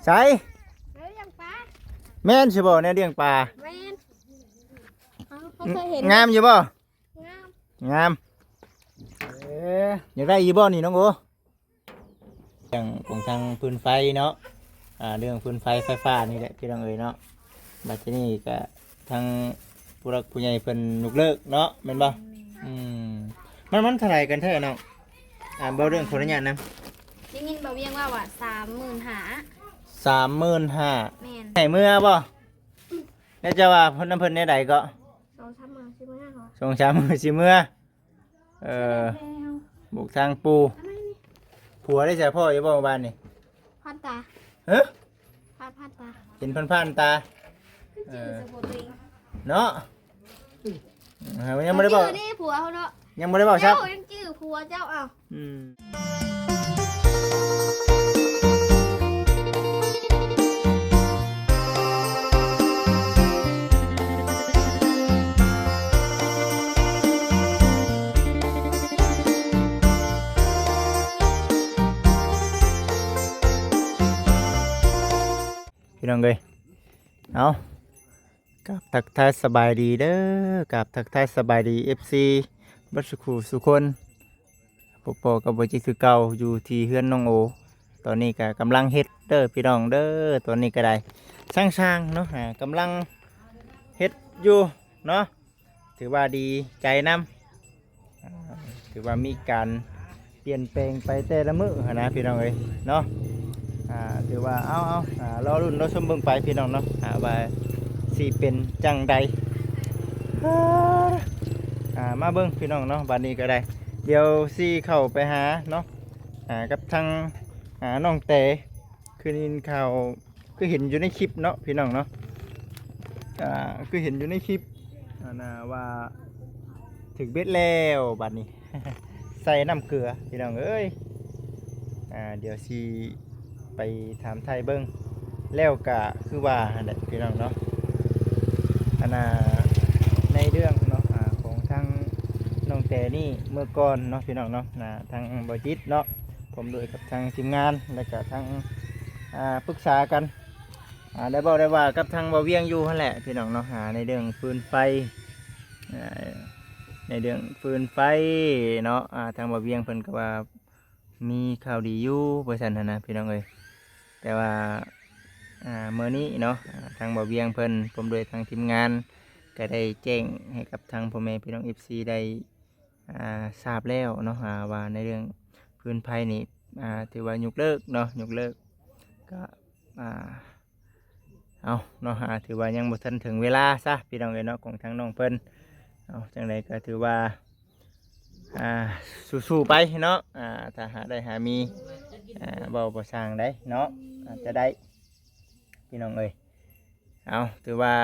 ໃສ ແນວລ້ຽງປາ ແມ່ນຊິບໍ່ ແນວລ້ຽງປາ? ແມ່ນ ເຮົາ ເຮົາເຄີຍເຫັນ ງາມຢູ່ບໍ່? ງາມ ງາມ ເອີ ຢາກໄດ້ຢູ່ບໍ່ນີ້ນ້ອງໂອ? ເລື່ອງຂອງທາງຟືນໄຟເນາະ ອ່າ ເລື່ອງຟືນໄຟໄຟຟ້ານີ້ແຫຼະພີ່ນ້ອງເອີຍເນາະ. ບັດທີນີ້ກະທາງຜູ້ຫຼັກຜູ້ໃຫຍ່ເພິ່ນຍົກເລີກເນາະ ແມ່ນບໍ່? ແມ່ນ ອືມ ມັນ ມັນເທົ່າໃດກັນແທ້ນ້ອງ? ອ່າ ບໍ່ເລື່ອງ ຂໍອະນຸຍາດນຳ ໄດ້ຍິນບ່າວວຽງເວົ້າວ່າ ສາມໝື່ນຫ້າ ສາມໝື່ນຫ້າ ແມ່ນ ໃຫ້ເມືອບໍ່? ແລ້ວເຈົ້າວ່າເພິ່ນ ນຳເພິ່ນແນວໃດເກາະ? ສອງສາມມື້ຊິເມືອ ສອງສາມມື້ຊິເມືອ ເອີ ແລ້ວ ບວກທາງປູ່ ອັນນັ້ນນີ້ ຜົວໄດ້ໃສ່ພໍ່ຢູ່ບໍ່ບ້ານນີ້? ຜ່ານຕາ ເອີ ຜ່ານ ຜ່ານຕາ ເຫັນຜ່ານໆຕາ ຄືຈື່ສະໂພຕົວເອງ ເອີ ເນາະ ເອີ ຍັງບໍ່ໄດ້ເວົ້າ ຈື່ນີ້ຜົວເຮົາເນາະ ຍັງບໍ່ໄດ້ເວົ້າຊ້ຳ ເຈົ້າຍັງຈື່ຜົວເຈົ້າ ອ້າວ ອືມ ພີ່ນ້ອງເອີຍ ເອົາ ກາບທັກທາຍສະບາຍດີເດີ ກາບທັກທາຍສະບາຍດີ ເອັຟຊີ ເບິດສູ່ຄູ່ສູ່ຄົນ ພົບພໍ້ກັບບໍ່ຈິດຄືເກົ່າ ຢູ່ທີ່ເຮືອນນ້ອງໂອ. ຕອນນີ້ກະກຳລັງເຮັດເດີພີ່ນ້ອງເດີ ຕອນນີ້ກະໄດ້ຊ່າງໆເນາະ ກຳລັງເຮັດຢູ່ເນາະ ຖືວ່າດີໃຈນຳ ອ່າ ຖືວ່າມີການປ່ຽນແປງໄປແຕ່ລະມື້ຫັ້ນນະພີ່ນ້ອງເອີຍເນາະ ອ່າ ຖືວ່າ ເອົາ ເອົາ ອ່າ ລໍລຸ້ນລໍຊົມເບິ່ງໄປພີ່ນ້ອງເນາະ ອ່າ ວ່າຊິເປັນຈັ່ງໃດ ອ່າ ມາເບິ່ງພີ່ນ້ອງເນາະ ບາດນີ້ກະໄດ້ ດຽວຊິເຂົ້າໄປຫາເນາະ ອ່າ ກັບທາງ ອ່າ ນ້ອງແຕ ຄືໄດ້ຍິນຂ່າວ ຄືເຫັນຢູ່ໃນຄລິບເນາະພີ່ນ້ອງເນາະ ອ່າ ຄືເຫັນຢູ່ໃນຄລິບ ອັນນ່າ ວ່າຖືກເບັດແລ້ວບາດນີ້ ໃສ່ນ້ຳເກືອພີ່ນ້ອງເອີຍ ອ່າ ດຽວຊິໄປຖາມໄຖ່ເບິ່ງ ແລ້ວກະຄືວ່າຫັ້ນແຫຼະພີ່ນ້ອງເນາະ ອັນນ່າ ໃນເລື່ອງເນາະ ອ່າ ຂອງທາງນ້ອງແຕນີ້ ເມື່ອກ່ອນເນາະພີ່ນ້ອງເນາະ ອ່າ ທາງບໍ່ຈິດເນາະ ພ້ອມດ້ວຍກັບທາງທີມງານ ແລະກະທາງ ອ່າ ປຶກສາກັນ ອ່າ ໄດ້ເວົ້າໄດ້ວ່າກັບທາງບ່າວວຽງຢູ່ຫັ້ນແຫຼະພີ່ນ້ອງເນາະ ອ່າ ໃນເລື່ອງຟືນໄຟ ອ່າ ໃນເລື່ອງຟືນໄຟເນາະ ອ່າ ທາງບ່າວວຽງເພິ່ນກະວ່າມີຂ່າວດີຢູ່ ວ່າຊັ້ນຫັ້ນນະພີ່ນ້ອງເອີຍ ແຕ່ວ່າ ອ່າ ມື້ນີ້ເນາະ ອ່າ ທາງບ່າວວຽງເພິ່ນ ພ້ອມດ້ວຍທາງທີມງານ ກະໄດ້ແຈ້ງໃຫ້ກັບທາງພໍ່ແມ່ພີ່ນ້ອງ ເອັຟຊີ ໄດ້ ອ່າ ຊາບແລ້ວເນາະ ອ່າ ວ່າໃນເລື່ອງຟືນໄຟນີ້ ອ່າ ຖືວ່າຍົກເລີກເນາະ ຍົກເລີກ ກະ ອ່າ ເອົາເນາະ ອ່າ ຖືວ່າຍັງບໍ່ທັນເຖິງເວລາຊະພີ່ນ້ອງເອີຍເນາະ ຂອງທາງນ້ອງເພິ່ນ ເອົາ ຈັ່ງໃດກະຖືວ່າ ອ່າ ສູ້ໆໄປເນາະ ອ່າ ຖ້າຫາໄດ້ຫາມີ ອ່າ ເວົ້າບໍ່ຊ່າງໃດເນາະ ອາດຈະໄດ້ ພີ່ນ້ອງເອີຍ ເອົາ ຖືວ່າ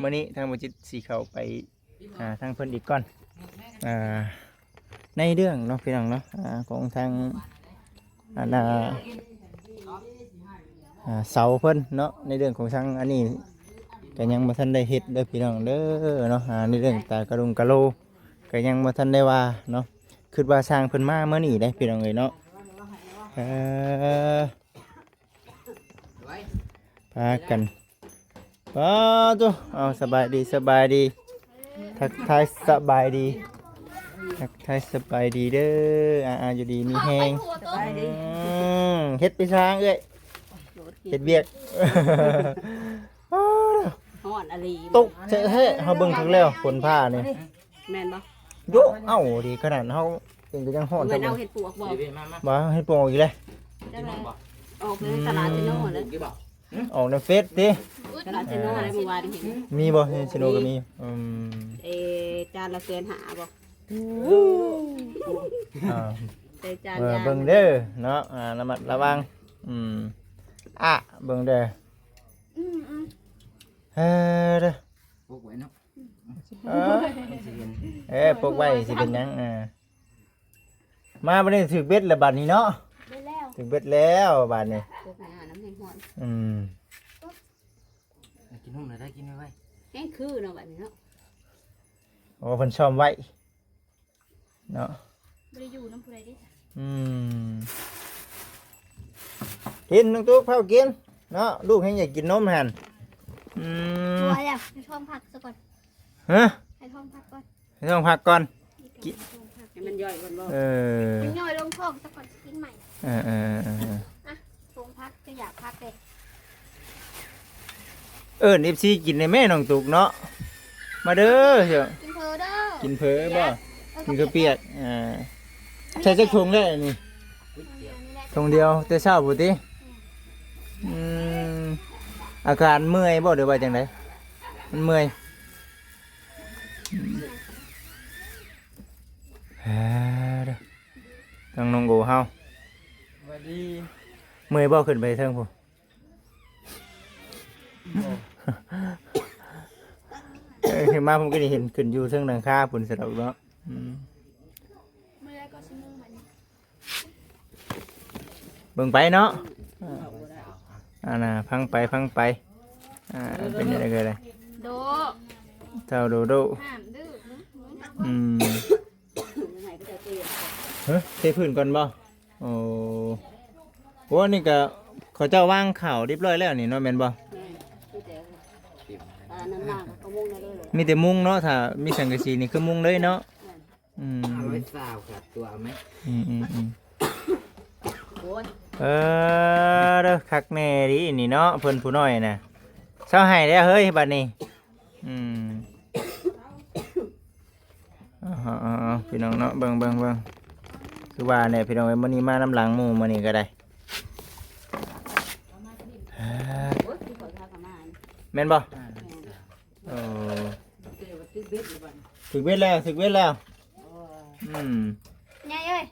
ມື້ນີ້ທາງບໍ່ຈິດຊິເຂົ້າໄປຫາທາງເພິ່ນອີກກ່ອນ ອ່າ ໃນເລື່ອງເນາະພີ່ນ້ອງເນາະ ອ່າ ຂອງທາງ ອັນນ່າ ອ່າ ເສົາເພິ່ນເນາະ ໃນເລື່ອງຂອງທາງອັນນີ້ກະຍັງບໍ່ທັນໄດ້ເຮັດເດີພີ່ນ້ອງເດີເນາະ ອ່າ ໃນເລື່ອງຕາກະດົງກະໂລກະຍັງບໍ່ທັນໄດ້ວ່າເນາະ ຄິດວ່າຊ່າງເພິ່ນມາມື້ນີ້ເດ້ພີ່ນ້ອງເອີຍເນາະ ເອີ ພາກັນ ປາໂຕ ເອົາ ສະບາຍດີ ສະບາຍດີ ທັກທາຍສະບາຍດີ ທັກທາຍສະບາຍດີເດີ ອ່າໆ ຢູ່ດີມີແຮງ ສະບາຍດີ ອືມ ເຮັດໄປຊ່າງເອື້ອຍ ເຮັດວຽກ ຮ້ອນອີ່ຫຼີ ຕົກແທ້ໆ ເຮົາເບິ່ງຄັກແລ້ວ ຝົນຟ້ານີ້ ແມ່ນບໍ່? ໂຢ ເອົ້າ ດີຂະໜາດເຮົາເອງກະຍັງຮ້ອນ ແມ່ນເອົາເຫັດປວກບໍ່? ວ່າເຫັດປວກອີກແລ້ວ ຈັກແລ້ວ ອອກໃນຕະຫຼາດເຊໂນຫັ້ນແຫຼະ ອອກໃນເຟສຕິ ຕະຫຼາດເຊໂນຫັ້ນແຫຼະ ມື້ວານນີ້ເຫັນ ມີບໍ່? ເຊໂນກະມີ ອືມ ເອ ຈານລະແສນຫ້າບໍ່? ອ່າ ແຕ່ຈານ ເອີ ເບິ່ງເດີເນາະ ອ່າ ລະມັດລະວັງ ອືມ ອະ ເບິ່ງເດີ ອືມ ເອີ ເດີ ປົກໄວ້ເນາະ ເອີ ເອີ ປົກໄວ້ຊິເປັນຫຍັງ ເອີ ມາບາດນີ້ຖືກເບັດແລ້ວບາດນີ້ເນາະ ເບັດແລ້ວ ຖືກເບັດແລ້ວບາດນີ້ ປົກໃຫ້ອານ້ຳແຮງຮ້ອນ ອືມ ກິນນົມແລ້ວໄດ້ ກິນໄວໆ ແຮງຄືເນາະບາດນີ້ເນາະ ໂອ້ ເພິ່ນຊ້ອມໄວ້ເນາະ ບໍ່ໄດ້ຢູ່ນຳຜູ້ໃດເດ້ ອືມ ກິນ ນ້ອງຕຸກ ເຝົ້າກິນເນາະ ລູກແຮງຢາກກິນນົມຫັ້ນ. ອືມ ບໍ່ແລ້ວ ໃຫ້ທ້ອງພັກສາກ່ອນ. ຮະ? ໃຫ້ທ້ອງພັກກ່ອນ ໃຫ້ທ້ອງພັກກ່ອນ. ໃຫ້ມັນຍ່ອຍກ່ອນບໍ່? ເອີ ມັນຍ່ອຍລົງທ້ອງສາກ່ອນ ຊິກິນໃໝ່. ເອີໆໆໆ ອະ ຖົງຜັກ ຈະຢາກຜັກເດ້. ເອີ້ນເອັຟຊີກິນໄດ້ແມ່ນ້ອງຕຸກເນາະ ມາເດີ. ກິນເຝີເດີ ກິນເຝີບໍ່? ເອີ ກິນເຂົ້າປຽກ. ເອີ ໃສ່ຈັກຖົງແລ້ວນີ້? ຖົງດຽວ ແຕ່ເຊົ້າພຸ້ນຕິ? ອືມ ອາການເມື່ອຍບໍ່ ຫຼືວ່າຈັ່ງໃດ? ມັນເມື່ອຍ. ເອີ ທາງນ້ອງໂອເຮົາ ສະບາຍດີ. ເມື່ອຍບໍ່ ຂຶ້ນໄປເທິງພຸ້ນ? ບໍ່ ເອີ ຂຶ້ນມາ ຜົມກໍໄດ້ເຫັນຂຶ້ນຢູ່ເທິງຫຼັງຄາພຸ້ນ ສະດອກເນາະ. ອືມ ເມື່ອໃດກໍຊິມຸງບັດນີ້. ເບິ່ງໄປເນາະ ອ່າ ອັນນ່າ ຟັງໄປ ຟັງໄປ. ອ່າ ເປັນຈັ່ງໃດກໍໄດ້ ໂດ ເຈົ້າໂດໂດ. ຫ້າມດື້ ອືມ ຮະ ເທພື້ນກ່ອນບໍ່? ໂອ້ ໂອ້ ນີ້ກໍເຂົາເຈົ້າວາງເຂົ້າຮຽບຮ້ອຍແລ້ວນີ້ເນາະ ແມ່ນບໍ່? ແມ່ນ ມີແຕ່ ອ່າ ນັ້ນນະ ກໍມຸງໄດ້ເລີຍ ມີແຕ່ມຸງເນາະ. ຖ້າມີສັງກະສີນີ້ຄືມຸງເລີຍເນາະ. ແມ່ນ ອືມ ຫ້າຮ້ອຍຊາວ ຂາດຕົວເອົາໄໝ? ອືມໆໆ ໂອ້ຍ ເອີເດີ ຄັກແນ່ດີນີ້ເນາະ ເພິ່ນຜູ້ນ້ອຍນະ. ເຊົາໄຫ້ແລ້ວເຮີ້ຍ ບັດນີ້. ອືມ ເອົາໆໆ ພີ່ນ້ອງເນາະ ເບິ່ງໆໆ ຄືວ່າແຫຼະ ພີ່ນ້ອງເອີຍ ມື້ນີ້ມານຳຫຼັງໝູ່ ມື້ນີ້ກໍໄດ້. ໂອ້ຍ ແມ່ນບໍ່? ໂອ້ ຖືກເບັດແລ້ວ ຖືກເບັດແລ້ວ. ອືມ ໃຫຍ່ເອີຍ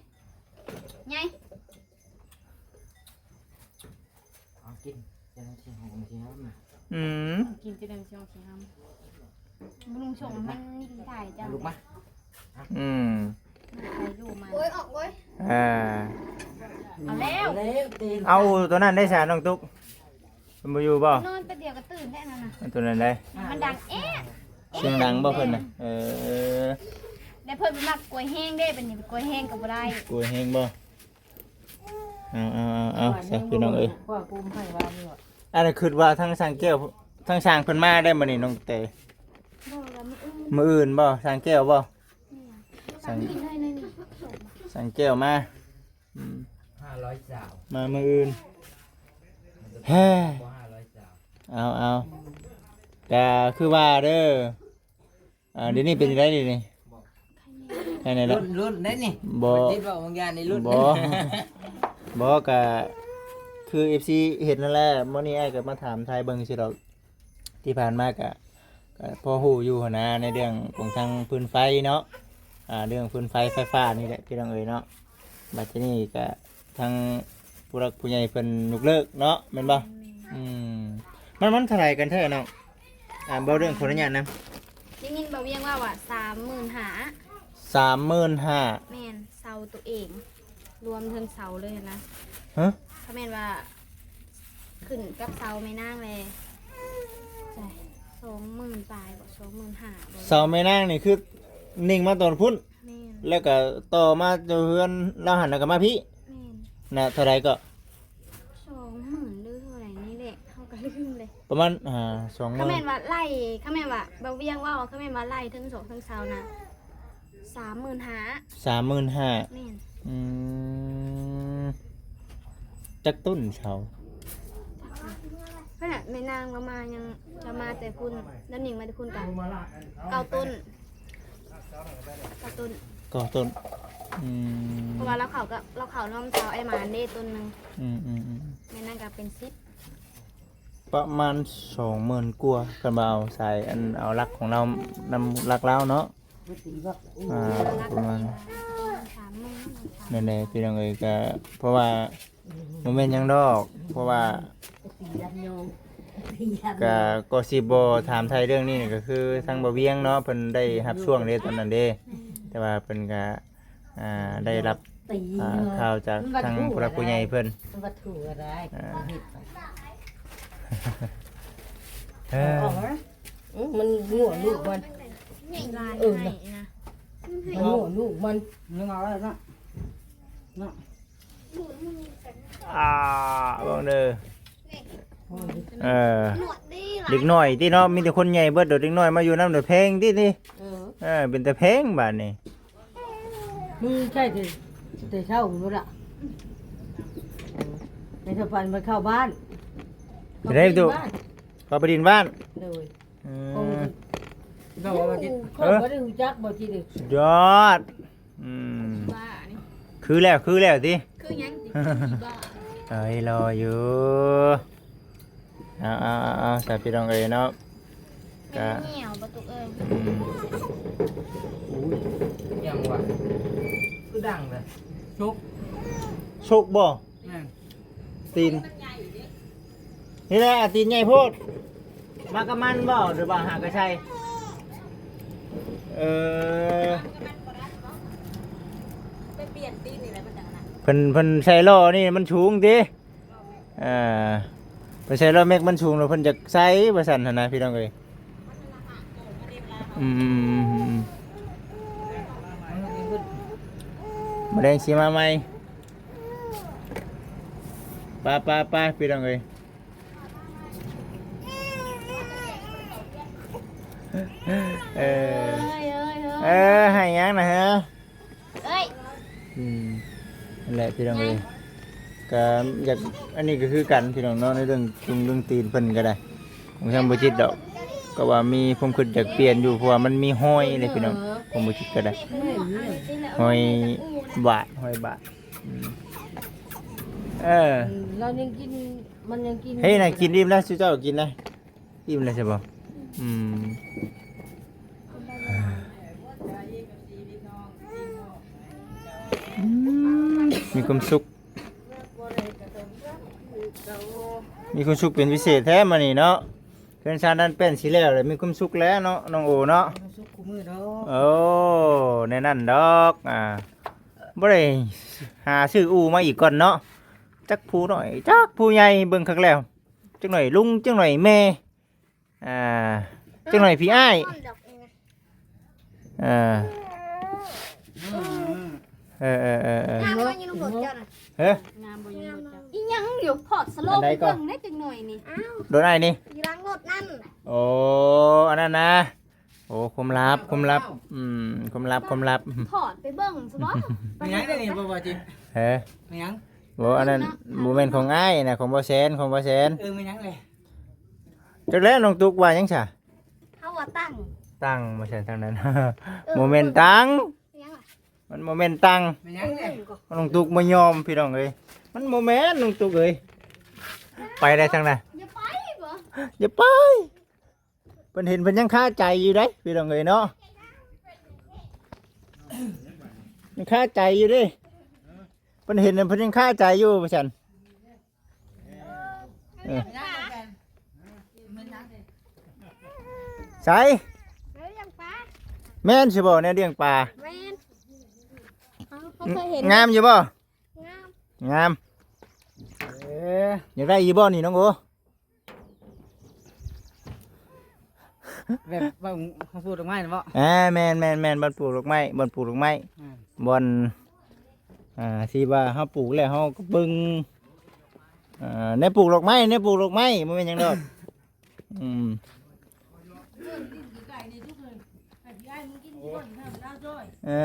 ໃຫຍ່ ເອົາກິນ ຈະໄດ້ຊິຫອມຊິຫອມ. ອືມ ກິນຈະໄດ້ຊິຫອມຊິຫອມ. ລຸງສົ່ງມັນນິດຖ່າຍເຈົ້າ ລຸກມາ. ອືມ ໃສ່ຢູ່ມາ ໂອ້ຍ ອອກເວີຍ. ອ່າ ເອົາແລ້ວ ເອົາຕົວນັ້ນໄດ້ສາ ນ້ອງຕຸກ. ເພິ່ນບໍ່ຢູ່ບໍ່? ນອນແປັບດຽວກໍຕື່ນແລ້ວນັ້ນນະ ອັນຕົວນັ້ນໄດ໋ ມັນດັງແອະ ສຽງດັງບໍ່ເພິ່ນນະ? ເອີ ແລ້ວເພິ່ນບໍ່ມັກກວຍແຮງເດ້ ບັດນີ້ໄປກວຍແຮງກໍບໍ່ໄດ້ ກວຍແຮງບໍ່? ເອົາ ເອົາ ເອົາ ເອົາ ຊະ ພີ່ນ້ອງເອີຍ ອັນນັ້ນຄິດວ່າທາງຊ່າງແກ້ວ ທາງຊ່າງເພິ່ນມາໄດ້ມື້ນີ້ນ້ອງແຕ. ບໍ່ລະ ມື້ອື່ນ ມື້ອື່ນບໍ່? ຊ່າງແກ້ວບໍ່? ແມ່ນ ຊ່າງ ຊ່າງແກ້ວມາ. ອືມ ຫ້າຮ້ອຍຊາວ ມາມື້ອື່ນ. ແຮ ບໍ່ ຫ້າຮ້ອຍຊາວ. ເອົາ ເອົາ ກະຄືວ່າເດີ. ອ່າ ດຽວນີ້ເປັນຈັ່ງໃດດຽວນີ້? ໄດ້ແນ່ລະ ລຸ້ນ ລຸ້ນໄດ້ນີ້. ບໍ່ ຄິດວ່າວາງຢານນີ້ລຸ້ນ. ບໍ່ ບໍ່ ກະຄືເອັຟຊີເຫັນນັ້ນແຫຼະ. ມື້ນີ້ອ້າຍກໍມາຖາມຖ່າຍເບິ່ງຊື່ດອກ. ທີ່ຜ່ານມາກະ ກໍພໍຮູ້ຢູ່ຫັ້ນນະ ໃນເລື່ອງຂອງທາງຟືນໄຟເນາະ ອ່າ ເລື່ອງຟືນໄຟໄຟຟ້ານີ້ແຫຼະ ພີ່ນ້ອງເອີຍເນາະ. ບັດທີນີ້ກະທາງຜູ້ຫຼັກຜູ້ໃຫຍ່ເພິ່ນຍົກເລີກເນາະ ແມ່ນບໍ່? ແມ່ນ ອືມ ມັນ ມັນເທົ່າໃດກັນແທ້ນ້ອງ? ອ່າ ບໍ່ເລື່ອງ ຂໍອະນຸຍາດນຳ. ໄດ້ຍິນບ່າວວຽງເວົ້າວ່າ ສາມໝື່ນຫ້າ. ສາມໝື່ນຫ້າ. ແມ່ນ ເສົາໂຕເອງ ລວມເຖິງເສົາເລີຍຫັ້ນນະ. ຮະ? ຖ້າແມ່ນວ່າ ຂຶ້ນກັບເສົາແມ່ນາງແລະ ສອງໝື່ນປາຍບໍ ສອງໝື່ນຫ້າບໍ? ເສົາແມ່ນາງນີ້ຄືໜິ່ງມາຕອນພຸ້ນ. ແມ່ນ ແລ້ວກໍຕໍ່ມາຢູ່ເຮືອນລາວຫັ້ນ ແລ້ວກໍມາພີ້. ແມ່ນ ນະ ເທົ່າໃດກໍ? ສອງໝື່ນຫຼືເທົ່າໃດນີ້ແຫຼະ ເຮົາກໍລືມເລີຍ. ປະມານ ອ່າ ສອງໝື່ນ ຄັນແມ່ນວ່າໄລ່ ຄັນແມ່ນວ່າບ່າວວຽງເວົ້າ ຄັນແມ່ນວ່າໄລ່ເທິງສອງເທິງເສົານະ ສາມໝື່ນຫ້າ. ສາມໝື່ນຫ້າ. ແມ່ນ ອືມ ຈັກຕົ້ນເສົາ? ຂະໜາດແມ່ນາງລາວມາຍັງ ລາວມາແຕ່ພຸ້ນ ລາວໜິ່ງມາແຕ່ພຸ້ນກະເກົ້າຕົ້ນ ເກົ້າຕົ້ນ ເກົ້າຕົ້ນ. ອືມ ເພາະວ່າລາວເຂົ້າກັບ ລາວເຂົ້ານຳເສົາອ້າຍໝານເດ້ຕົ້ນໜຶ່ງ. ອືມໆໆ ແມ່ນາງກະເປັນສິບ. ປະມານສອງໝື່ນກວ່າ ຄັນວ່າເອົາສາຍ ອັນ ເອົາຫຼັກຂອງລາວ ນຳຫຼັກລາວເນາະ. ອ່າ ປະມານນັ້ນແຫຼະ ພີ່ນ້ອງເອີຍ. ກະເພາະວ່າບໍ່ແມ່ນຫຍັງດອກ ເພາະວ່າກະ ກໍຊິບໍ່ຖາມໄຖ່ເລື່ອງນີ້ ກໍຄືທາງບ່າວວຽງເນາະ ເພິ່ນໄດ້ຮັບຊ່ວງເດ້ຕອນນັ້ນເດ້ ແຕ່ວ່າເພິ່ນກະ ອ່າ ໄດ້ຮັບ ອ່າ ຂ່າວຈາກທາງຜູ້ຫຼັກຜູ້ໃຫຍ່ເພິ່ນ. ມັນບໍ່ຖືກກໍໄດ້ ອ່າ ເຮັດໄປ ເອີ ເອົາອອກມາ. ອື ມັນງົວລູກມັນ ເອີ ມັນງົວລູກມັນ. ຍັງເອົາໄວ້ນະ ນະ ອ່າ ເດີ ເອີ ເດັກນ້ອຍຕິເນາະ ມີແຕ່ຄົນໃຫຍ່ເບິດ ເດັກນ້ອຍມາຢູ່ນຳໂດດແພງຕິນີ້ ເອີ ເປັນຕາແພງບາດນີ້. ມຶງໃຊ້ແຕ່ ແຕ່ເຊົ້າພຸ້ນລະ ແມ່ນສະປັນມັນເຂົ້າບ້ານ ໄດ້ຕູ້ ເຂົ້າໄປດິນບ້ານ ໂດຍ ອືມ ຂ້ອຍບໍ່ໄດ້ຮູ້ຈັກບໍ່ຈິເດ້ ສຸດຍອດ ອືມ ບ້ານີ້ ຄືແລ້ວ ຄືແລ້ວຕິ ຄືຫຍັງຕິ ເອີຍ ລໍຢູ່. ເອົາໆໆ ສາພີ່ນ້ອງເອີຍເນາະ ກະ ເປັນແນວບໍ່ຕຸກເອີຍ ອືມ ອຸ້ຍ ຫຍັງວະ ຄືດັງເລີຍ ຊົກ ຊົກບໍ່? ແມ່ນ ຕີນ ນີ້ແຫຼະ ຕີນໃຫຍ່ໂພດ ມາກັບມັນບໍ່ ຫຼືວ່າຫາກະໄຊ? ເອີ ໄປປ່ຽນຕີນນີ້ແຫຼະ ມັນຈັ່ງນັ້ນ ເພິ່ນ ເພິ່ນໃສ່ລໍ້ນີ້ມັນສູງຕິ? ເອີ ເພິ່ນໃສ່ລໍ້ແມັກມັນສູງແລ້ວເພິ່ນຢາກໃສ່ວ່າຊັ້ນຫັ້ນນະ ພີ່ນ້ອງເອີຍ ອືມ ມາແດງຊິມາໃໝ່ ໄປໆໆ ພີ່ນ້ອງເອີຍ ເອີ ເອີ ເອີ ໃຫ້ຫຍັງນະເຮີ? ເອີຍ ອືມ ນັ້ນແຫຼະພີ່ນ້ອງເອີຍ ກະຢາກ ອັນນີ້ກະຄືກັນພີ່ນ້ອງເນາະ ໃນເລື່ອງຕຸງເລື່ອງຕີນເພິ່ນກະໄດ້ ບໍ່ຊ່ຳບໍ່ຈິດດອກ ກະວ່າມີຄວາມຄິດຢາກປ່ຽນຢູ່ ເພາະວ່າມັນມີຮອຍເດ້ພີ່ນ້ອງ ຂອງບໍ່ຈິດກະໄດ້ ຮອຍບາດ ຮອຍບາດ ອືມ ເອີ ລາວຍັງກິນ ມັນຍັງກິນ ເຮີ້ຍ ນາຍກິນອີ່ມແລ້ວ ຊຸເຈົ້າກິນນະ ອີ່ມແລ້ວໃຊ່ບໍ່? ອືມ ອືມ ມີຄວາມສຸກ ມີຄວາມສຸກເປັນພິເສດແທ້ມື້ນີ້ເນາະ ເຮືອນຊານດັນແປ້ນຊິແລ້ວແລ້ວ ມີຄວາມສຸກແລ້ວເນາະ ນ້ອງໂອເນາະ ມີຄວາມສຸກຄູ່ມື້ດອກ ໂອ້ ແນວນັ້ນດອກ ອ່າ ບໍ່ໄດ້ຫາຊື້ອູ່ມາອີກກ່ອນເນາະ ຈັກຜູ້ນ້ອຍ ຈັກຜູ້ໃຫຍ່ ເບິ່ງຄັກແລ້ວ ຈັກໜ້ອຍລຸງ ຈັກໜ້ອຍແມ່ ອ່າ ຈັກໜ້ອຍພີ່ອ້າຍ ເອີ ເອີ ເອີ ເອີ ງາມບໍ່ຢູ່ລົງລົດເຈົ້ານະ ເອີ ງາມບໍ່ຢູ່ລົງລົດເຈົ້າ ອີ່ຫຍັງຢູ່ ພອດສະໂລໄປເບິ່ງແດ່ຈັກໜ້ອຍນີ້ ອ້າວ ໂດນອ້າຍນີ້ ຢູ່ຫຼັງລົດນັ້ນ ໂອ້ ອັນນັ້ນນະ ໂອ້ ຄວາມລັບ ຄວາມລັບ ອືມ ຄວາມລັບ ຄວາມລັບ ພອດໄປເບິ່ງຊະບໍ່ ແມ່ນຫຍັງເດນີ້ ບໍ່ ບໍ່ຈິດ ເອີ ແມ່ນຫຍັງ ບໍ່ ອັນນັ້ນບໍ່ແມ່ນຂອງອ້າຍນະ ຂອງບໍ່ແສນ ຂອງບໍ່ແສນ ເອີ ແມ່ນຫຍັງເດ ຈັກແລ້ວນ້ອງຕຸກວ່າຫຍັງຊະ ເຮົາວ່າຕັ້ງ ຕັ້ງບໍ່ແມ່ນທາງນັ້ນ ເອີ ບໍ່ແມ່ນຕັ້ງ ຫຍັງລະ ມັນບໍ່ແມ່ນຕັ້ງ ແມ່ນຫຍັງເດ ນ້ອງຕຸກບໍ່ຍອມພີ່ນ້ອງເອີຍ ມັນບໍ່ແມ່ນນ້ອງຕຸກເອີຍ ໄປໄດ້ທາງໃດ ຢ່າໄປບໍ່ ຢ່າໄປ ເພິ່ນເຫັນເພິ່ນຍັງຄາໃຈຢູ່ເດ້ພີ່ນ້ອງເອີຍເນາະ ຍັງຄາໃຈຢູ່ເດ້ ເພິ່ນເຫັນເພິ່ນຍັງຄາໃຈຢູ່ວ່າຊັ້ນ ເອີ ໃສ ແນວລ້ຽງປາ ແມ່ນຊິບໍ່ ແນວລ້ຽງປາ ແມ່ນ ເຮົາ ເຮົາເຄີຍເຫັນ ງາມຢູ່ບໍ່? ງາມ ງາມ ເອີ ຢາກໄດ້ຢູ່ບໍ່ນີ້ນ້ອງໂອ? ແບບວ່າເຮົາປູກດອກໄມ້ນະບໍ່? ອ່າ ແມ່ນໆໆ ບ່ອນປູກດອກໄມ້ ບ່ອນປູກດອກໄມ້ ແມ່ນ ບ່ອນ ອ່າ ທີ່ວ່າເຮົາປູກແລ້ວເຮົາກໍເບິ່ງ ອ່າ ແນວປູກດອກໄມ້ ແນວປູກດອກໄມ້ ບໍ່ແມ່ນຫຍັງດອກ ອືມ ເອີ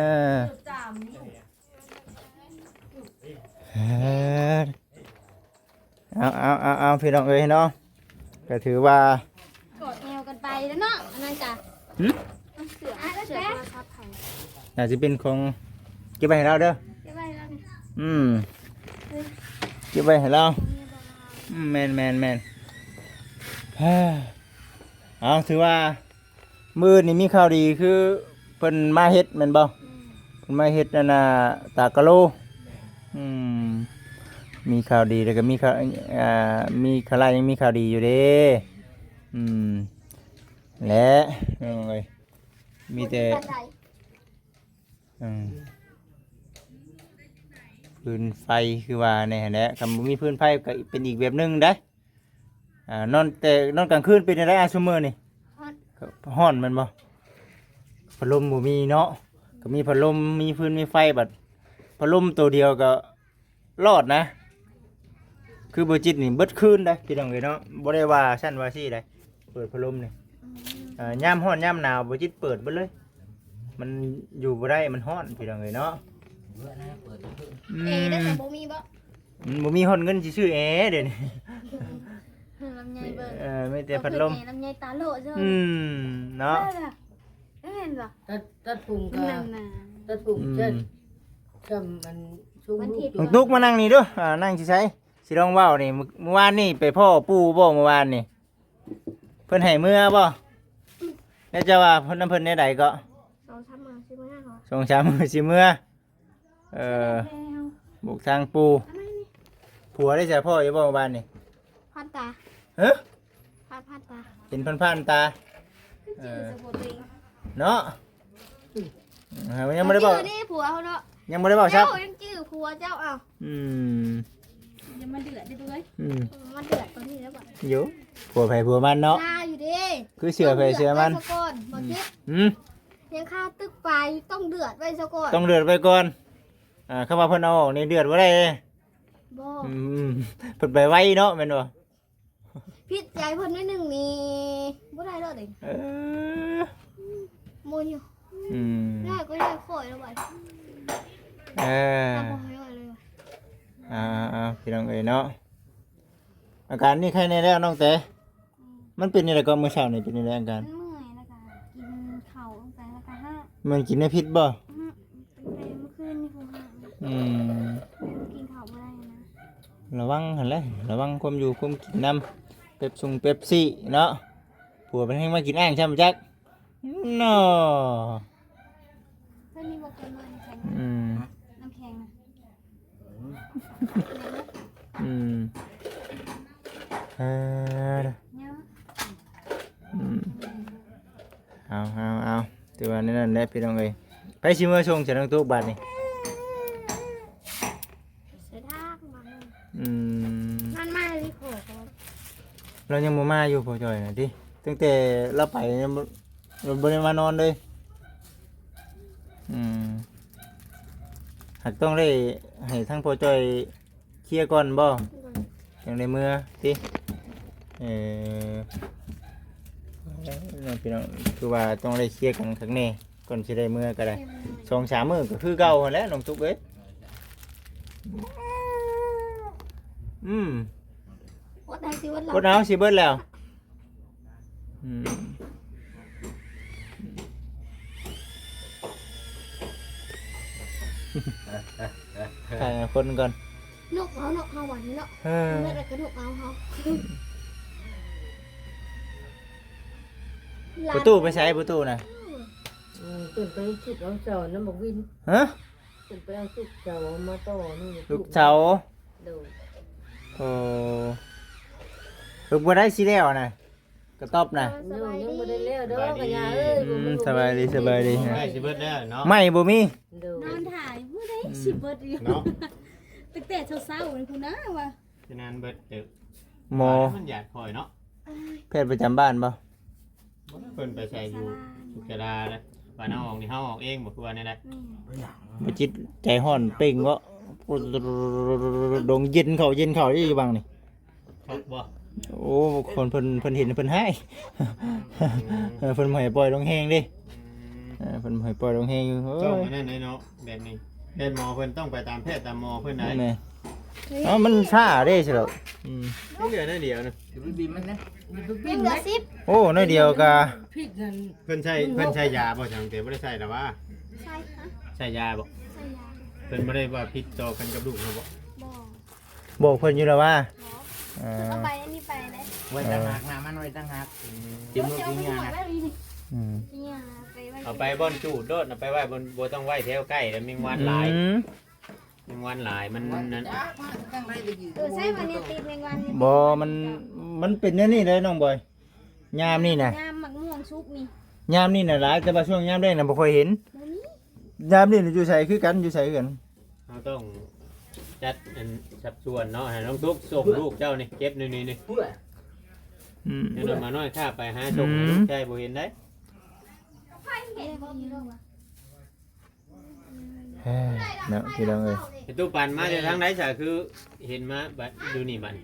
ເອີ ເອົາ ເອົາ ເອົາ ເອົາ ພີ່ນ້ອງເອີຍເນາະ ກໍຖືວ່າ ກອດແອວກັນໄປແລ້ວເນາະ ອັນນັ້ນກະ ຫຶ? ເສື້ອ ເສື້ອໂທລະສັບໃຜ ໜ້າຊິເປັນຂອງ ເກັບໄວ້ໃຫ້ລາວເດີ ເກັບໄວ້ໃຫ້ລາວນີ້ ອືມ ເກັບໄວ້ໃຫ້ລາວ ຂອງນີ້ບໍ່ລາວ ອືມ ແມ່ນໆໆ ເອົາ ຖືວ່າ ມື້ນີ້ມີຂ່າວດີຄືເພິ່ນມາເຮັດແມ່ນບໍ່? ອືມ ເພິ່ນມາເຮັດອັນນ່າ ຕາກະໂລ ອືມ ມີຂ່າວດີ ແລ້ວກໍມີຂ່າວ ອ່າ ມີຂ່າວຮ້າຍ ຍັງມີຂ່າວດີຢູ່ເດ້ ອືມ ແລະ ເອີຍ ມີແຕ່ ອືມ ຟືນໄຟຄືວ່າແນ່ຫັ້ນແຫຼະ ຄັນບໍ່ມີຟືນໄຟກໍເປັນອີກແບບໜຶ່ງເດ້. ອ່າ ນອນແຕ່ ນອນກາງຄືນເປັນຈັ່ງໃດ ອ່າ ຊຸມມື້ນີ້? ຮ້ອນ ຮ້ອນແມ່ນບໍ່? ພັດລົມບໍ່ມີເນາະ ກໍມີພັດລົມ ມີຟືນ ມີໄຟ ບັດພັດລົມໂຕດຽວກໍລອດນະ. ຄືບໍ່ຈິດນີ້ເບິດຄືນໄດ໋ພີ່ນ້ອງເອີຍເນາະ ບໍ່ໄດ້ວ່າຊັ້ນວ່າຊີ້ໄດ໋ ເປີດພັດລົມນີ້ ອືມ ເອີ ຍາມຮ້ອນຍາມໜາວບໍ່ຈິດເປີດເບິດເລີຍ ມັນຢູ່ບໍ່ໄດ້ ມັນຮ້ອນພີ່ນ້ອງເອີຍເນາະ ອືມ ເອ ໄດ້ແຕ່ບໍ່ມີບໍ່? ມັນບໍ່ມີຮອດເງິນຊິຊື້ແອດຽວນີ້ ລຳໄຍເບິ່ງ ເອີ ມີແຕ່ພັດລົມ ເອົາຂຶ້ນແອ ລຳໄຍຕາໂຫຼເຈົ້າ ອືມ ເນາະ ແມ່ນບໍ່? ຕັດ ຕັດຜົມກໍ ນັ້ນນະ ຕັດຜົມ ອືມ ເຊັ່ນ ຊ່ຳອັນຊຸມລູກ ນ້ອງຕຸກມານັ່ງນີ້ດູ ອ່າ ນັ່ງຊິໃສ ຊິລອງເວົ້ານີ້ ມື້ ມື້ວານນີ້ໄປພໍ້ປູ່ບໍ່ ມື້ວານນີ້ ເພິ່ນໃຫ້ເມືອບໍ່? ແລ້ວເຈົ້າວ່າເພິ່ນ ນຳເພິ່ນແນວໃດເກາະ? ສອງສາມມື້ຊິເມືອ ສອງສາມມື້ຊິເມືອ ເອີ ແລ້ວ ບຸກທາງປູ່ ອັນນັ້ນນີ້ ຜົວໄດ້ໃສ ພໍ້ຢູ່ບໍ່ມື້ວານນີ້? ຜ່ານຕາ ຮະ? ຜ່ານ ຜ່ານຕາ ເຫັນຜ່ານໆຕາ ຄືຈື່ສະໂພຕົວເອງ ເອີ ເນາະ ອືມ ເຮົາຍັງບໍ່ໄດ້ເວົ້າ ຈື່ນີ້ຜົວເຮົາເນາະ ຍັງບໍ່ໄດ້ເວົ້າຊ້ຳ ເຈົ້າຍັງຈື່ຜົວເຈົ້າ ອ້າວ ອືມ ຢ່າມາເດືອດເດ້ຕົວເອີຍ ອືມ ມາເດືອດຕົວນີ້ແລ້ວບັດ ຢູ່ ຜົວໃຜຜົວມັນເນາະ ຄາຢູ່ເດ້ ຄືເຊື່ອໃຜເຊື່ອມັນ ຕ້ອງເດືອດໄວ້ຊະກ່ອນ ບໍ່ຄິດ ອືມ ຍັງຄາຕຶກປາຢູ່ ຕ້ອງເດືອດໄວ້ຊະກ່ອນ ຕ້ອງເດືອດໄວ້ກ່ອນ ອ່າ ຄຳວ່າເພິ່ນເອົາອອກນີ້ເດືອດບໍ່ໄດ້ເດ້ ບໍ່ ອືມ ເພິ່ນໄປໄວເນາະ ແມ່ນບໍ່? ຜິດໃຈເພິ່ນໜ້ອຍໜຶ່ງນີ້ບໍ່ໄດ້ເລີຍເດ້ ເອີ ໂມຍຢູ່ ອືມ ຍາກກໍຍາກຂ້ອຍແລ້ວບັດ ເອີ ເອົາບໍ່ໃຫ້ນ້ອຍເລີຍ ອ່າໆ ພີ່ນ້ອງເອີຍເນາະ ອາການນີ້ໄຄແດ່ແລ້ວນ້ອງແຕ ອືມ ມັນເປັນຈັ່ງໃດເກາະ ມື້ເຊົ້ານີ້ເປັນຈັ່ງໃດອາການ? ມັນເມື່ອຍ ແລ້ວກໍກິນເຂົ້າລົງໄປ ແລ້ວກໍຮາກ ແມ່ນກິນແນວຜິດບໍ່? ອືມ ຕັ້ງແຕ່ມື້ຄືນນີ້ພຸ້ນຮາກ ອືມ ກິນເຂົ້າບໍ່ໄດ້ນະ ລະວັງຫັ້ນແຫຼະ ລະວັງຄວາມຢູ່ຄວາມກິນນຳ ເປັບຊົງເປັບຊີເນາະ ຜົວເພິ່ນແຮ່ງມາກິນອ້າງຊ້ຳຈັກເນາະ ເພິ່ນມີບໍ່ເກັບມານ້ຳແຂງ ອືມ ນ້ຳແຂງນະ ອືມ ເອີ ຍັງ ອືມ ເອົາ ເອົາ ເອົາ ຖືວ່າແນວນັ້ນແຫຼະພີ່ນ້ອງເອີຍ ໃຜຊິເມືອສົ່ງຊະນ້ອງຕຸກບາດນີ້? ໃສ່ທາງບາດນີ້ ອືມ ມັນມາລີຂໍ ລາວຍັງບໍ່ມາຢູ່ ພໍ່ຈ້ອຍນະຕິ ຕັ້ງແຕ່ລາວໄປຍັງບໍ່ ລາວບໍ່ໄດ້ມານອນເລີຍ ອືມ ຫາກຕ້ອງໄດ້ໃຫ້ທາງພໍ່ຈ້ອຍ ເຄຍກ່ອນບໍ່? ຈັ່ງໄດ້ເມືອຕິ ເອີ ພີ່ນ້ອງ ຄືວ່າຕ້ອງໄດ້ເຄຍກັນຄັກແນ່ ກ່ອນຊິໄດ້ເມືອກໍໄດ້ ສອງສາມມື້ກໍຄືເກົ່າຫັ້ນແຫຼະ ນ້ອງຕຸກເອີຍ ອືມ ອົດເອົາຊິເບິດແລ້ວ ອົດເອົາຊິເບິດແລ້ວ. ອືມ ຖ່າຍຄົນກ່ອນ ນົກເຮົາ ນົກເຮົາຫວັງເນາະ ເອີ ເມື່ອໃດກໍນົກເອົາເຮົາ ປະຕູໄປໃສ ປະຕູນະ? ອືມ ເພິ່ນໄປຄິດເອົາເຈົ້ານຳບັກວິນ ຮະ? ເພິ່ນໄປເອົາສຸກເສົາມາຕໍ່ນີ້ ສຸກເສົາ ໂດຍ ໂອ້ ເພິ່ນບໍ່ໄດ້ຊິແລ້ວນະ ກະຕ໊ອບນະ ໂດຍ ຍັງບໍ່ໄດ້ແລ້ວດອກ ກະຍາເອີຍ ອືມ ບໍ່ມີ ສະບາຍດີ ສະບາຍດີ ໃກ້ຊິເບິດແລ້ວເນາະ ໄມ້ບໍ່ມີ ໂດຍ ນອນຖ້າຢູ່ພຸ້ນເດ້ ອືມ ຊິເບິດຢູ່ເນາະ ຕັ້ງແຕ່ເຊົ້າໆພຸ້ນນະວ່າ ຈະນານເບິດເຕີບ ໝໍ ມັນຢາດຂ້ອຍເນາະ ແພດປະຈຳບ້ານບໍ່? ບໍ່ ເພິ່ນໄປໃສ່ຢູ່ສຸກສາລາເດ້ ບ້ານເຮົາອອກນີ້ ເຮົາອອກເອງບໍ່ ຄືວ່າແນວໃດ? ແມ່ນ ບໍ່ຈິດໃຈຮ້ອນເປັງເນາະ ດົງເຢັນເຂົ້າ ເຢັນເຂົ້າຢູ່ບັງນີ້ ຄັກບໍ່? ໂອ້ ຄົນເພິ່ນ ເພິ່ນເຫັນເພິ່ນຮ້າຍ ອືມ ເອີ ເພິ່ນບໍ່ໃຫ້ປ່ອຍລົງແຮງເດ້ ອືມ ເອີ ເພິ່ນບໍ່ໃຫ້ປ່ອຍລົງແຮງ ໂອ້ຍ ຕ້ອງອັນນັ້ນເດ້ເນາະ ແບບນີ້ ແພດໝໍເພິ່ນຕ້ອງໄປຕາມແພດຕາມໝໍເພິ່ນໄດ໋ ແມ່ນ ເອົາ ມັນຊ້າເດ້ ສະດອກ ອືມ ຍັງເຫຼືອໜ້ອຍດຽວນະ ຢ່າໄປບີບມັນນະ ຢ່າໄປບີບ ຍັງເຫຼືອສິບ ໂອ້ ໜ້ອຍດຽວກະ ພິກນັ້ນ ເພິ່ນໃຊ້ ເພິ່ນໃຊ້ຢາບໍ່? ຈັ່ງແຕ່ບໍ່ໄດ້ໃຊ້ລະຫວາ? ໃຊ້ ໃຊ້ຢາບໍ່? ໃຊ້ຢາ ເພິ່ນບໍ່ໄດ້ວ່າຜິດຕໍ່ກັນກັບລູກເຮົາບໍ່? ບໍ່ ບອກເພິ່ນຢູ່ລະຫວາ? ບໍ່ ເອີ ເພິ່ນເອົາໃບອັນນີ້ໄປເດ້ ໄວ້ຕ່າງຫາກນະ ມັນໄວ້ຕ່າງຫາກ ອືມ ຊິເອົາໄປໄວ້ນີ້ ອືມ ເອົາໄປບ່ອນຈູດໂລດ ເອົາໄປໄວ້ບ່ອນ ບໍ່ຕ້ອງໄວ້ແຖວໃກ້ ແລ້ວແມງວັນຫຼາຍ ອືມ ແມງວັນຫຼາຍ ມັນນັ້ນ ເອີ ໃຊ້ມັນນີ້ຕິດແມງວັນນີ້ ບໍ່ ມັນ ມັນເປັນແນວນີ້ເດ້ນ້ອງບອຍ ຍາມນີ້ນະ ຍາມໝາກມ່ວງສຸກນີ້ ຍາມນີ້ນະຫຼາຍ ແຕ່ວ່າຊ່ວງຍາມແລ້ງນະບໍ່ຄ່ອຍເຫັນ ບໍ່ມີ ຍາມນີ້ນະຢູ່ໃສຄືກັນ ຢູ່ໃສຄືກັນ ເຮົາຕ້ອງຈັດອັນສັດສ່ວນເນາະ ໃຫ້ນ້ອງຕຸກສົ່ງລູກເຈົ້ານີ້ ເກັບນີ້ ນີ້ ນີ້ ອືມ ແຕ່ນ້ອຍມານ້ອຍຂ້າໄປຫາສົ່ງໃຫ້ ອືມ ລູກຊາຍບໍ່ເຫັນໄດ໋. ເອີ ເນາະ ພີ່ນ້ອງເອີຍ. ໄອ້ຕູ້ປັ່ນມາແຕ່ທາງໃດຊະ ຄືເຫັນມາບັດຢູ່ນີ້ບັດ?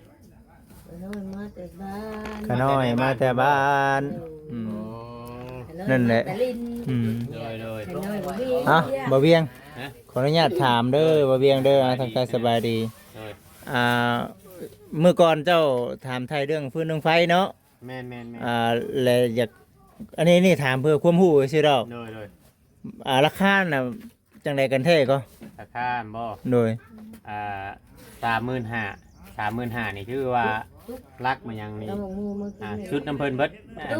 ຂ້ານ້ອຍມາແຕ່ບ້ານ ຂ້ານ້ອຍມາແຕ່ບ້ານ. ໂດຍ ອືມ ຂ້ານ້ອຍ ນັ້ນແຫຼະ ມາແຕ່ຫຼິ້ນ. ອືມ ໂດຍໆ ຂ້ານ້ອຍບໍ່ມີ ເອົ້າ ວຽກ ບ່າວວຽງ ຮະ? ຂໍອະນຸຍາດຖາມເດີ ໂດຍ ບ່າວວຽງເດີ ໂດຍ ອ່າ ທັກທາຍສະບາຍດີ. ໂດຍ ອ່າ ມື້ກ່ອນເຈົ້າຖາມໄຖ່ເລື່ອງຟືນເລື່ອງໄຟເນາະ? ແມ່ນໆໆ ອ່າ ແລະ ຢາກ ອັນນີ້ ນີ້ຖາມເພື່ອຄວາມຮູ້ຊື່ດອກ. ໂດຍໆ ອ່າ ລາຄານະ ຈັ່ງໃດກັນແທ້ກໍ? ລາຄາບໍ? ໂດຍ ອ່າ ສາມໝື່ນຫ້າ ສາມໝື່ນຫ້ານີ້ຄືວ່າຫຼັກມາຫຍັງນີ້ ອ່າ ຊຸດນຳເພິ່ນເບິດ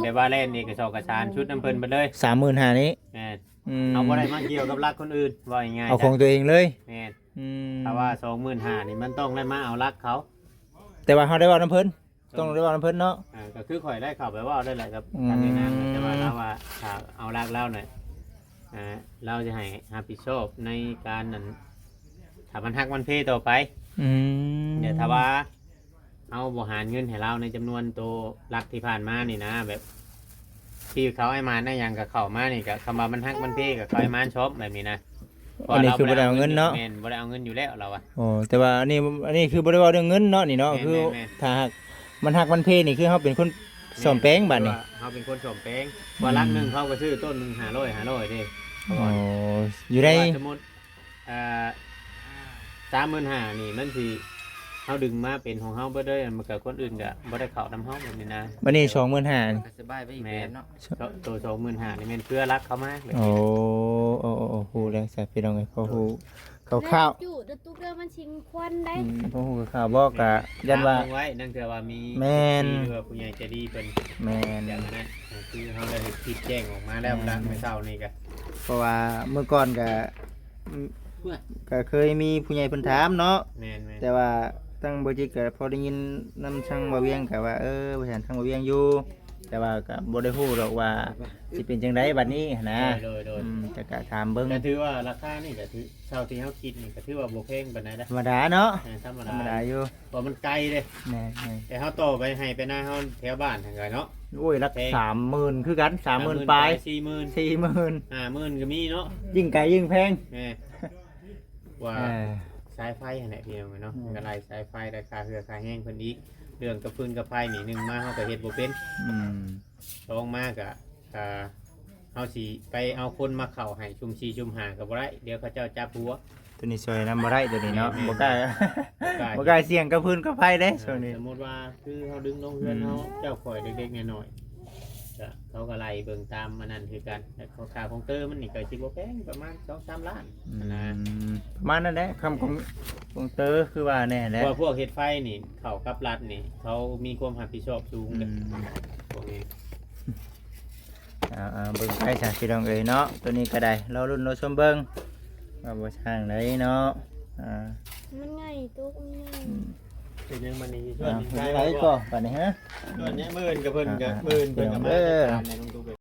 ແບບວ່າແລ່ນເອກະສອກກະສານ ຊຸດນຳເພິ່ນເບິດເລີຍ ສາມໝື່ນຫ້ານີ້. ແມ່ນ ອືມ ເຮົາບໍ່ໄດ້ມາກ່ຽວກັບຫຼັກຄົນອື່ນ ເວົ້າງ່າຍໆ ເອົາຂອງ ຊະ ຕົວເອງເລີຍ. ແມ່ນ ອືມ ຖ້າວ່າສອງໝື່ນຫ້ານີ້ ມັນຕ້ອງໄດ້ມາເອົາຫຼັກເຂົາ. ແຕ່ວ່າເຮົາໄດ້ເວົ້ານຳເພິ່ນ ຕ້ອງໄດ້ເວົ້ານຳເພິ່ນເນາະ. ອ່າ ກໍຄືຂ້ອຍໄດ້ເຂົ້າໄປເວົ້າໄດ້ແຫຼະກັບ ອືມ ທ່ານນາງ ແຕ່ວ່າລາວວ່າຖ້າເອົາຫຼັກລາວນະ ອ່າ ລາວຈະໃຫ້ຮັບຜິດຊອບໃນການນັ້ນ ຖ້າມັນຫັກມັນເພຕໍ່ໄປ. ອືມ ແຕ່ຖ້າວ່າເຮົາບໍ່ຫານເງິນໃຫ້ລາວໃນຈຳນວນໂຕຫຼັກທີ່ຜ່ານມານີ້ນະ ແບບທີ່ເຂົາໃຫ້ມານໃນຫຍັງກໍເຂົ້າມານີ້ ກໍຄຳວ່າມັນຫັກມັນເພກໍເຂົາໃຫ້ມານຊອບແບບນີ້ນະ. ອັນນີ້ຄືບໍ່ໄດ້ເອົາເງິນເນາະ? ແມ່ນ ບໍ່ໄດ້ເອົາເງິນຢູ່ແລ້ວລາວວ່າ. ໂອ້ ແຕ່ວ່າອັນນີ້ ອັນນີ້ຄືບໍ່ໄດ້ເວົ້າເລື່ອງເງິນເນາະນີ້ເນາະ. ແມ່ນໆໆ ຄືຖ້າຫາກມັນຫັກມັນເພນີ້ ຄືເຮົາເປັນຄົນ ແມ່ນ ສ້ອມແປງບາດນີ້ ຄືວ່າເຮົາເປັນຄົນສ້ອມແປງ. ອືມ ວ່າຫຼັກໜຶ່ງເຂົາກໍຊື້ຕົ້ນໜຶ່ງຫ້າຮ້ອຍ ຫ້າຮ້ອຍເດ້. ອໍ ຢູ່ໃນ ແຕ່ວ່າສົມມຸດ ອ່າ ສາມໝື່ນຫ້ານີ້ມັນຊິ ເຮົາດຶງມາເປັນຂອງເຮົາເບິດເລີຍ ມັນກໍຄົນອື່ນກໍບໍ່ໄດ້ເຂົ້ານຳເຮົາແບບນີ້ນະ. ບັດນີ້ສອງໝື່ນຫ້ານີ້ ກໍສະບາຍໄປອີກແບບເນາະ. ໂຕສອງໝື່ນຫ້ານີ້ແມ່ນເພື່ອຫຼັກເຂົ້າມາແບບນີ້. ໂອ້ ໂອ້ ໂອ້ ຮູ້ແລ້ວຊະພີ່ນ້ອງເອີຍ ພໍຮູ້ຄ່າວໆ. ຈຸດະຕຸກເດີ ມັນຊິງຄວັນໄດ໋. ອືມ ພໍຮູ້ຄ່າວໆ ບໍ່ ກະຢ້ານວ່າ ເອົາໄວ້ ນັ່ງເທື່ອວ່າມີ ແມ່ນ ເອັຟຊີ ຫຼືວ່າຜູ້ໃຫຍ່ໃຈດີເພິ່ນ ແມ່ນ ຢ່າງນັ້ນ ຄືເຮົາໄດ້ເຮັດຄລິບແຈ້ງອອກມາແລ້ວ ແມ່ນ ລະ ມື້ເຊົ້ານີ້ກະ ເພາະວ່າມື້ກ່ອນກະ ອືມ ກໍເຄີຍມີຜູ້ໃຫຍ່ເພິ່ນຖາມເນາະ. ແມ່ນໆ ແຕ່ວ່າທາງບໍ່ຈິດກໍພໍໄດ້ຍິນນຳທາງບ່າວວຽງ ກໍວ່າ ເອີ ວ່າຊັ້ນ ທາງບ່າວວຽງຢູ່ ແຕ່ວ່າກໍບໍ່ໄດ້ຮູ້ດອກວ່າຊິເປັນຈັ່ງໃດບັດນີ້ຫັ້ນນະ. ໂດຍໆໆ ອືມ ແຕ່ກໍຖາມເບິ່ງ ກໍຖືວ່າລາຄານີ້ກໍຖື ເທົ່າທີ່ເຮົາຄິດນີ້ກໍຖືວ່າບໍ່ແພງປານໃດນະ. ທຳມະດາເນາະ. ເອີ ທຳມະດາ ທຳມະດາຢູ່ ເພາະມັນໄກເດ້. ແມ່ນໆ ແຕ່ເຮົາຕໍ່ໄປໄຮ່ໄປນາເຮົາແຖວບ້ານຫັ້ນກໍເນາະ. ໂອ້ຍ ຫຼັກ ແພງ ສາມໝື່ນຄືກັນ ສາມໝື່ນ ສາມໝື່ນປາຍ ປາຍ ສີ່ໝື່ນ ສີ່ໝື່ນ ຫ້າໝື່ນກໍມີເນາະ. ຍິ່ງໄກຍິ່ງແພງ. ແມ່ນ ວ່າ ເອີ ສາຍໄຟຫັ້ນແຫຼະພີ່ນ້ອງເນາະ. ແມ່ນ ມັນກໍໄລ່ສາຍໄຟ ໄດ້ຄ່າເຮືອຄ່າແຮງເພິ່ນອີກ. ເລື່ອງກະຟືນກະໄຟນີ້ ໜຶ່ງມາເຮົາກໍເຮັດບໍ່ເປັນ. ອືມ ສອງມາກໍ ອ່າ ເຮົາຊິໄປເອົາຄົນມາເຂົ້າໃຫ້ຊຸມສີ່ຊຸມຫ້າກໍບໍ່ໄດ້ ດຽວເຂົາເຈົ້າຈັບຫົວ. ຕົວນີ້ຊ່ວຍນຳບໍ່ໄດ້ ຕົວນີ້ເນາະ. ແມ່ນໆ ບໍ່ກ້າ ບໍ່ກ້າ ບໍ່ກ້າສ່ຽງກັບພື້ນກັບໄຟເດ້. ເອີ ຊ່ວງນີ້ ສົມມຸດວ່າຄືເຮົາດຶງລົງເຮືອນເຮົາ ອືມ ເຈົ້າຂ້ອຍເລັກໆນ້ອຍໆ ກະເຂົາກໍໄລ່ເບິ່ງຕາມອັນນັ້ນຄືກັນ. ແຕ່ຄ່າຂອງເຕີມັນນີ້ກໍຊິບໍ່ແພງ ປະມານສອງສາມລ້ານ ອືມ ຫັ້ນນະ ປະມານນັ້ນແຫຼະ. ຄຳຂອງ ຂອງເຕີຄືວ່າແນ່ແຫຼະ ເພາະວ່າພວກເຮັດໄຟນີ້ ເຂົ້າກັບລັດນີ້ ເຂົາມີຄວາມຮັບຜິດຊອບສູງເດ້ ອືມ ພວກນີ້. ເອົາໆ ເບິ່ງໄປຊະພີ່ນ້ອງເອີຍເນາະ. ຕົວນີ້ກໍໄດ້ ລໍລຸ້ນລໍຊົມເບິ່ງວ່າບໍ່ຊ່າງໃດເນາະ. ອ່າ ມັນໃຫຍ່ ຕຸກມັນໃຫຍ່ ອືມ ເປັນຫຍັງບັດນີ້ ເປັນຈັ່ງໃດກໍບັດນີ້ ຮະ? ສ່ວນໃຫຍ່ມື້ອື່ນກໍເພິ່ນກໍ ອ່າໆ ມື້ອື່ນເພິ່ນກໍມາ ພີ່ນ້ອງເອີຍ ຈັດການໃນຂອງຕຸກ.